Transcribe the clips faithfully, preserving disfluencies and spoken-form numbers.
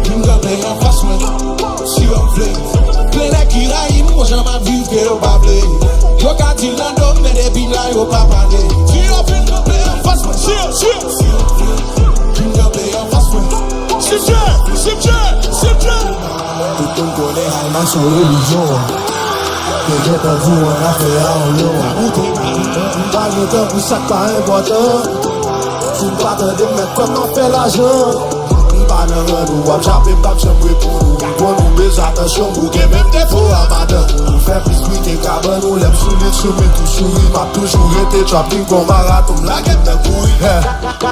Vin kanpe anfas mwen, si yo vle. Plen nèg ki rayi m, gon jan m ap viv ke yo pa vle. Yo ka di l nan do m, men depi m la, yo pa pale. Si yo vin kanpe anfas mwen, si yo, si yo vin kanpe anfas mwen. Simje, Simje, Simje. Tout moun konnen Alma se yon relijyon. Te gentan di w an afè a yon lyon. M pa gen tan pou sa k pa enpòtan. Si w pa tande m, mèt kòb m ap fè lajan. M pa nan rann ou, w ap jape, m p ap janm reponn ou. M konn ou bezwen atansyon, m bouke menm defo a madanm. Ou fè plis bri ke kabann ou, lè m sou lit sou men tou souri. M ap toujou rete trap king kon maraton, m lage m nan kouri.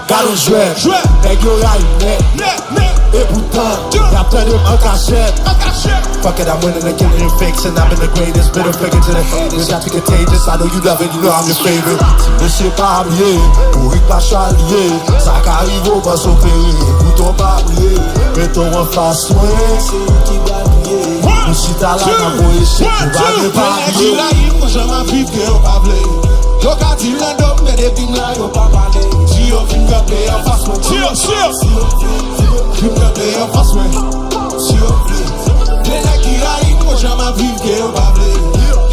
Gad on jwèt, nèg yo rayi m nèt. E poutan, y ap tande m an kachèt. Fuck it, I'm winning again and fixing. I've been the greatest, been a figure to the haters. Got the contagious, I know you love it, you know I'm your favorite. Mesye pa bliye, bourik pa chalye. Sa ka rive w panse w pere, poutan w pa bliye. Mete w anfas mwen, se ou ki pral bliye. Nou chita la, n ap voye chèk, nou pa gen papye. Nèg ki rayi m, gon jan m ap viv ke yo pa vle. Yo ka di l nan do m, men depi m la, yo pa pale. Si yo vin kanpe anfas mwen, si yo, si yo, si yo vin kanpe anfas mwen, si yo vle. Plen nèg ki rayi m, gon jan m ap viv ke yo pa vle.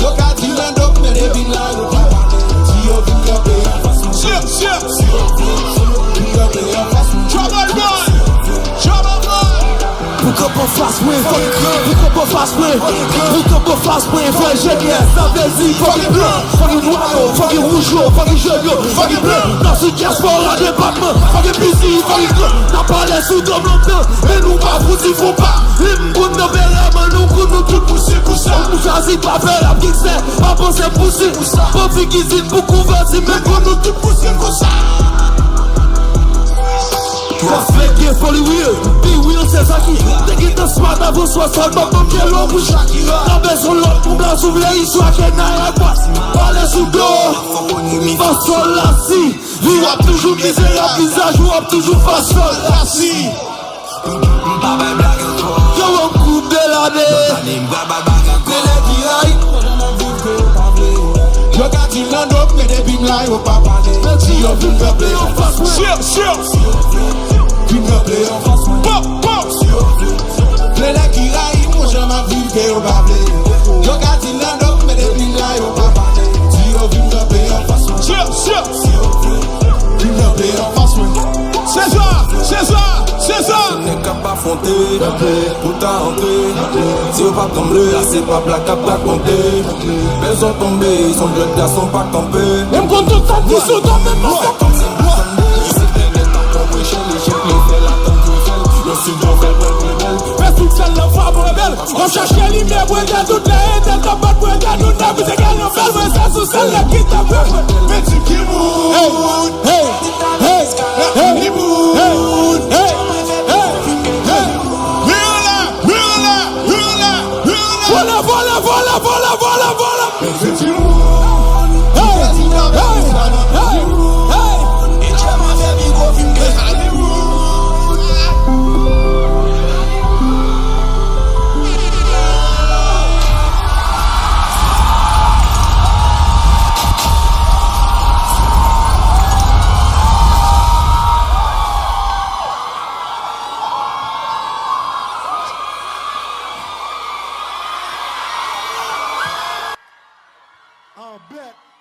Yo ka di l nan do m, men depi m la, yo pa pale. Si yo vin kanpe anfas mwen, si yo, si yo, si yo vle. Vin kanpe anfas mwen. Trouble boy! Trouble boy! Pou kanpe anfas mwen, fòk, pou kanpe anfas mwen, pou kanpe anfas mwen, fò enjenyè, sa vle di fòk gen plan, fòk gen nwa yo, fòk gen wouj yo, fòk gen jòn yo, fòk gen blan. Nan sou dyaspora depatman, fòk gen pisi, fòk gen gran. N ap pale sou do m lontan, men nou pa fouti fon pa. Li m konn nan bèlè, men nou konn nou tout pou si pou sa. Ou chwazi pa fè rap gangstè, pa panse m pou si pou sa. Bandi ki di n pou kouvèti, men konn nou tout pou si pou sa. Trafik gen foli real, be real se sa ki te gentan smart avan swasant, m ap manke lò pou Shakira. Nan bezwen lòt pou blaze ou vle istwa ke Niagara. Pale sou do, fò sòl la si. Vi w ap toujou mizerab, vizaj ou ap toujou fas sòl la si. M pa bay blag ankò. Yo, yon koup de lane. Lòt ane m pral bay blag ankò. Yo ka di l nan do m, men depi m la, yo pa pale. Si yo vin kanpe anfas mwen, si yo, si yo vin kanpe anfas mwen, pòp, pòp, si yo vle. Vle nèg ki rayi m, gon jan m ap viv ke yo pa vle. Yo ka di l nan do m, men depi m la, yo pa pale. Si yo vin kanpe anfas mwen, si yo, si yo, si yo vle. Vin kanpe anfas mwen. Seza, Seza, Seza. Nèg k ap afwonte pou ta antre. Si yo pa tranble, la se pa blag k ap rakonte. Pèsòn tonbe, son jèn gason pa kanpe. E m konn tout sa di sou do m, men m pa fè kòmsi m pa tande. Se plen nèg k ap konpre chèn, li chèn, li fè l atann pou l fè l. Yon sik bon fè l pran pou l bèl. Fè sik sèl nan fwa pou l bèl. W ap chache limyè, bwè dè tout lè, etèn nan bat bwè dè tout lè, bwize gèl nan fèl, mwen se sou sèl nèg ki t ap fè mwen. Men di ki moun. Hey, hey, hey, hey, hey, hey, hey. Vire la, vire la, vire la, vire la. Vole, vole, vole, vole, vole, vole. Men di ki moun. Hey, hey, hey, hey. I'm back.